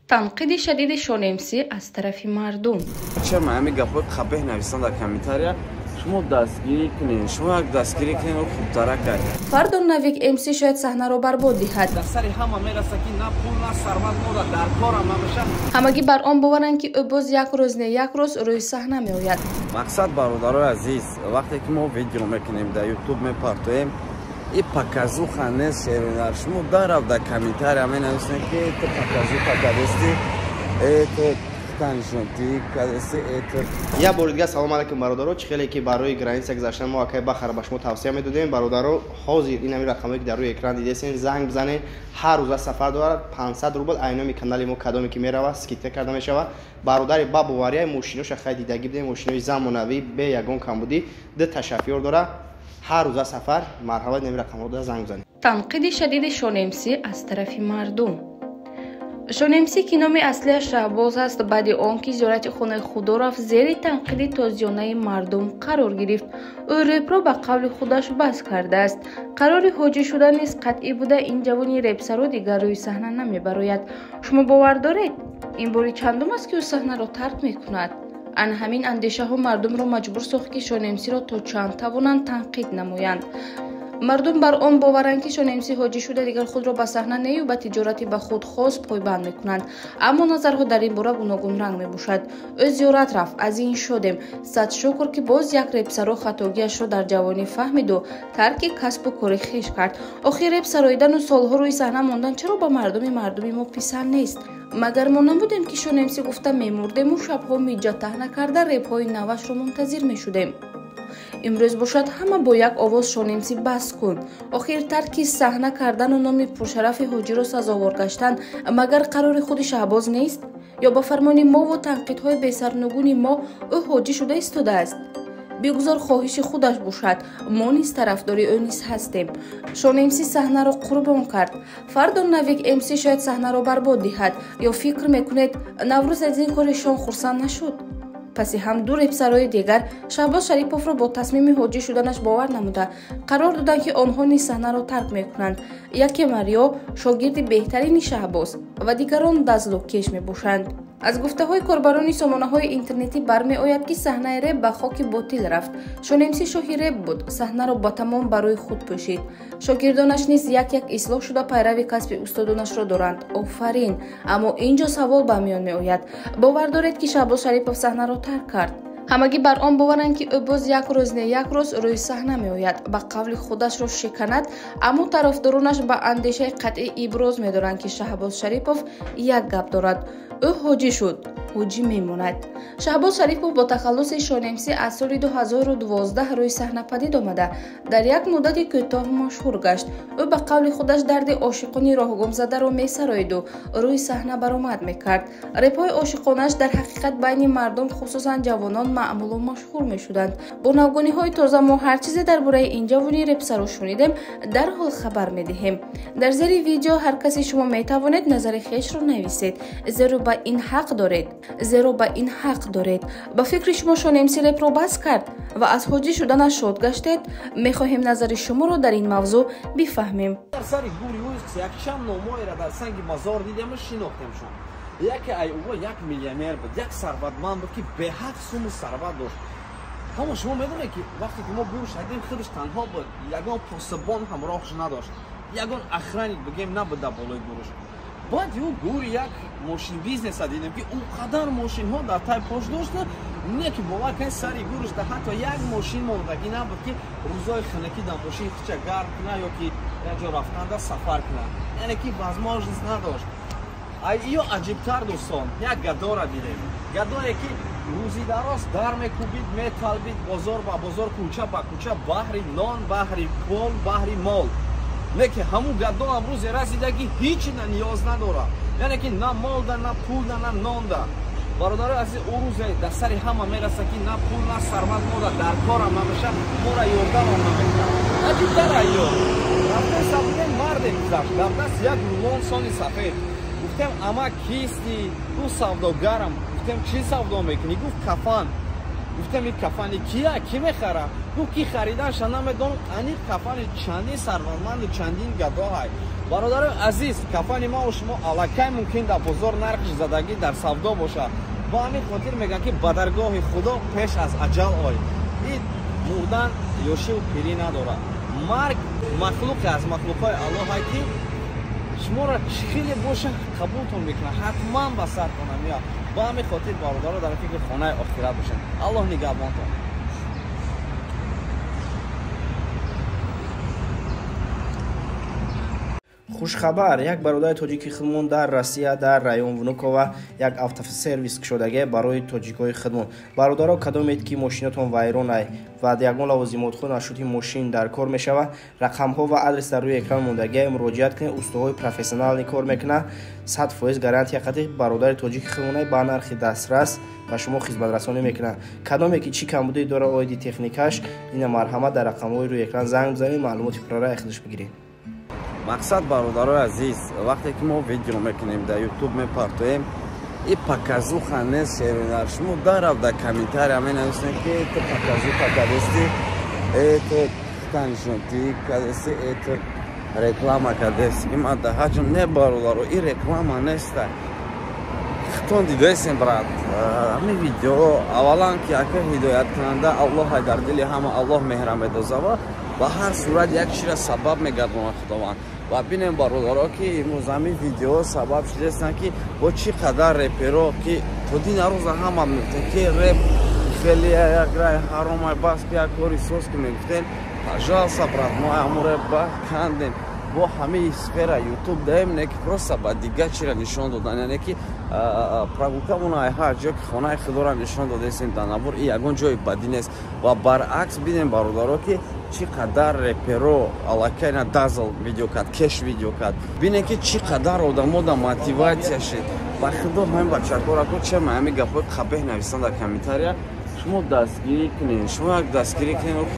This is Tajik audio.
Танқиди шадиди Шон МС аз тарафи мардум. Ча ҳами гапҳои қабеҳ нависан дар комментария, шумо дастгирӣ кунед, шумо як дастгирӣ кунед, хубтара кард. Фардо Навик МС шояд саҳнаро барбод диҳад. Дар сари ҳама мераса, ки на пул, на сарват мода дар корам намеша. Ҳамагӣ бар он боваранд, ки ӯ боз як рӯз не як рӯз рӯи саҳна меояд. Мақсад, бародарои азиз, вақте ки мо видео мекунем, дар Ютуб мепартоем, и показуха нест, шеринар. Шумо дарав дар комментария менависем, ки ту показуха кадести, ту як бори дигар салом алайкум, бародаро. Чӣ хеле ки барои граница гузаштан мо акай Бахара ба шумо тавсия медодем, бародаро, ҳозир ин ҳамин рақамое, ки дар рӯи экран дидесен, занг бизанед. Ҳар рӯза сафар дорад, 500 рубл. Айноми канали мо кадоме ки меравад, скидка карда мешавад. Бародари ба бовария, мошиноша хай дидагӣ будем, мошинои замонавӣ, бе ягон камбудӣ, ду та шофёр дора, ҳар рӯза сафар. Марҳамат, ин рақамҳо занг бизанед. Танқиди шадиди Шон МС аз тарафи мардум. Шон МС, ки номи аслиаш Шаҳбоз аст, баъди он ки зиёрати хонаи худо рафт, зери танқиди тозиёнаи мардум қарор гирифт. Ӯ репро ба қавли худаш бас кардааст. Қарори ҳоҷӣ шудан низ қатъӣ буда, ин ҷавони репсаро дигар рӯи саҳна намебарояд. Шумо бовар доред, ин бори чандум аст, ки ӯ саҳнаро тарк мекунад? Ан ҳамин андешаҳо мардумро маҷбур сохт, ки Шон МСро то чанд тавонанд танқид намоянд. Мардум бар он боваранд, ки Шон МС ҳоҷӣ шуда, дигар худро ба саҳна нею ба тиҷорати ба худ хос пойбанд мекунанд. Аммо назарҳо дар ин бора гуногунранг мебошад. Ӯ зиёрат рафт, аз ин шодем. Сад шукр, ки боз як репсаро хатогиашро дар ҷавонӣ фаҳмиду тарки касбу кори хеш кард. Охир реп сароидану солҳо рӯи саҳна мондан чаро ба мардуми мо писанд нест? Магар мо набудем, ки Шон МС гуфта мемурдему шабҳо миҷа таҳна карда репҳои навашро мунтазир мешудем? Имрӯз бошад, ҳама бо як овоз: «Шон МС, бас кун!» Охир тарки саҳна кардану номи пуршарафи ҳоҷиро сазовор гаштан магар қарори худи Шаҳбоз нест? Ё ба фармони мову танқидҳои бесарнугуни мо ӯ ҳоҷӣ шуда истодааст? Бигузор хоҳиши худаш бошад, мо низ тарафдори ӯ низ ҳастем. Шон МС саҳнаро қурбон кард. Фардо Навик МС шояд саҳнаро барбод диҳад. Ё фикр мекунед, Наврӯз аз ин кори Шон хурсанд нашуд? Паси ҳам ду репсарои дигар Шаҳбоз Шариповро бо тасмими ҳоҷӣ шуданаш бовар намуда, қарор доданд, ки онҳо низ саҳнаро тарк мекунанд. Яке Мариё, шогирди беҳтарини Шаҳбоз, ва дигарон дазлукеш мебошанд. Аз гуфтаҳои корбарони сомонаҳои интернетӣ бармеояд, ки саҳнаи реп ба хоки ботил рафт. Шон МС шоҳи реп буд, саҳнаро ба тамом барои худ пӯшид. Шогирдонаш низ як як ислоҳ шуда, пайрави касби устодонашро доранд. Офарин! Аммо ин ҷо савол ба миён меояд: бовар доред, ки Шаҳбоз Шарипов саҳнаро тарк кард? Ҳамагӣ бар он боваранд, ки ӯ боз як рӯз не як рӯз рӯи саҳна меояд, ба қавли худашро шиканад. Аммо тарафдоронаш ба андешаи қатъӣ иброз медоранд, ки Шаҳбоз Шарипов як гап дорад: ӯ ҳоҷӣ шуд, ҳоҷӣ мемонад. Шаҳбоз Шарипов бо тахаллуси Шон МС аз соли 2012 рӯи саҳна падид омада, дар як муддати кӯтоҳ машҳур гашт. Ӯ ба қавли худаш дарди ошиқони роҳгумзадаро месароиду рӯи саҳна баромад мекард. Репҳои ошиқонааш дар ҳақиқат байни мардум, хусусан ҷавонон, маъмулу машҳур мешуданд. Бо навгониҳои тоза мо ҳар чизе дар бораи ин ҷавони репсаро шунидем, дарҳол хабар медиҳем. Дар зери видео ҳар касе шумо метавонед назари хешро нависед, зеро ба ин ҳақ доред, зеро ба ин ҳақ доред. Ба фикри шумо, Шон МС репро бас кард ва аз ҳоҷӣ шуданаш шод гаштед? Мехоҳем назари шуморо дар ин мавзӯъ бифаҳмем. Дар сари гури ӯ якчанд номоеро дар санги мазор дидему шинохтемшон. Яке ай ӯ як миллионер буд, як сарватманд буд, ки беҳад суму сарват дошт. Ҳамо шумо медонед, ки вақте ки мо гурш дидем, худаш танҳо буд, ягон посабон ҳамроҳш надошт, ягон охранник бигем набуд дар болои гурш. Баъд ӯ гури як мошин бизнеса дидем, ки он қадар мошинҳо дар тай пош дошта, не ки бовар кунед, сари гурш да ҳатто як мошин мондагӣ набуд, ки рӯзои хунакӣ дар мошин хича гарм кунад ё ки як ҷо рафтанда сафар кунад, яъне ки возможность надошт. Ё аҷибтар, дӯстон, як гадора дидем, гадое ки рӯзи дароз дар мекӯбид, металбид, бозор ба бозор, кӯча ба кӯча, баҳри нон, баҳри пол, баҳри мол. Не ки ҳамун гадо ҳам рӯзе расида, ки ҳеҷ на ниёз надорад, яъне ки на молда, на пулда, на нонда. Бародарои азиз, ӯ рӯзе дар сари ҳама мераса, ки на пул, на сарват мода дар корам намеша, мора ёрдамам намекунад. Аҷибтар, айё рафтеса будем, марде гузашт, дар даст як рулон сони сафед. Гуфтем: «Ама кисти?» Гуфт: «Савдогарам». Гуфтем: «Чӣ савдо мекунӣ?» Гуфт: «Кафан». Гуфтем: «Ин кафани кия, кӣ мехара?» Гуфт, ки хариданша намедонам, аниқ кафани чандин сарватманду чандин гадоҳай. Бародарои азиз, кафани ма шумо аллакай мумкин дар бозор нархш задагӣ дар савдо бошад. Ба ҳамин хотир мегӯянд, ки ба даргоҳи Худо пеш аз аҷал ой. Ин мурдан ёшиву пирӣ надорад. Марг махлуқе аз махлуқҳои Аллоҳ, ки шуморо чӣ хеле боша қабултон мекунад, ҳатман ба сартона меяд. Ба ҳамин хотир, бародаро, дар фикри хонаи охират бошед. Аллоҳ нигаҳбонтон. Хушхабар: як бародари тоҷики худмон дар Россия, дар район Внукова, як автосервис кушодагӣ барои тоҷикои худмон. Бародаро, кадомед ки мошинатон вайронай ва ягон лавозимотҳо нашути мошин дар кор мешавад, рақамҳо ва адрес дар рӯи экран мондагӣ, муроҷиат кунед. Устоҳои профессионалӣ кор мекунад, 100% гарантия қати бародари тоҷики худмонай ба нархи дастрас ба шумо хизматрасонӣ мекунад. Кадоме ки чӣ камбудӣ дора оиди техникаш, ина марҳамат, дар рақамҳои рӯи экран занг бизанед, маълумоти пурра худаш бигиред. Мақсад, бародарои азиз, вақте ки мо видео мекунем, дар Ютуб мепартоем, и показуха нест, шеринар. Шумо дарав дар комментария менависем, ки ту показуха кадести, ту таншонти кадести, ту реклама кадести. Има да ҳаҷм не, бародаро, и реклама неста. Хитон дидоесем, брат, ҳамин видео аввалан ки ака ҳидояткунанда Аллоҳ, дар дили ҳама Аллоҳ меҳра медозава, ба ҳар сурат як чизра сабаб мегардонад Худованд. Ва бинем, бародаро, ки имрӯз ҳамин видео сабаб шудастанд, ки бо чӣ қадар реперо, ки то дина рӯза ҳама мегуфтем, ки реп хеле як рай ҳаромай, бас ки як кори соз ки мегуфтем. Пожалуйста, брат, мо ҳамун реп ба кандем, бо ҳамаи сфера Ютуб даем, не ки просто ба дигар чира нишон додан, яъне ки прогулкамона ай ҳар ҷо ки хонаи худоро нишон додастем дар навор, и ягон ҷои бадӣ нест. Ва баръакс бинем, бародаро, ки чӣ қадар реперо аллакай на дазл видео кард, кеш видео кард. Бинем, ки чӣ қадар одамо да мотиватсия шид. Ба худо, ҳамин бачакора ку чема ҳамин гапҳои қабеҳ нависан дар комментария, шумо дастгирӣ кунед, шумо як дастгирӣ кунед.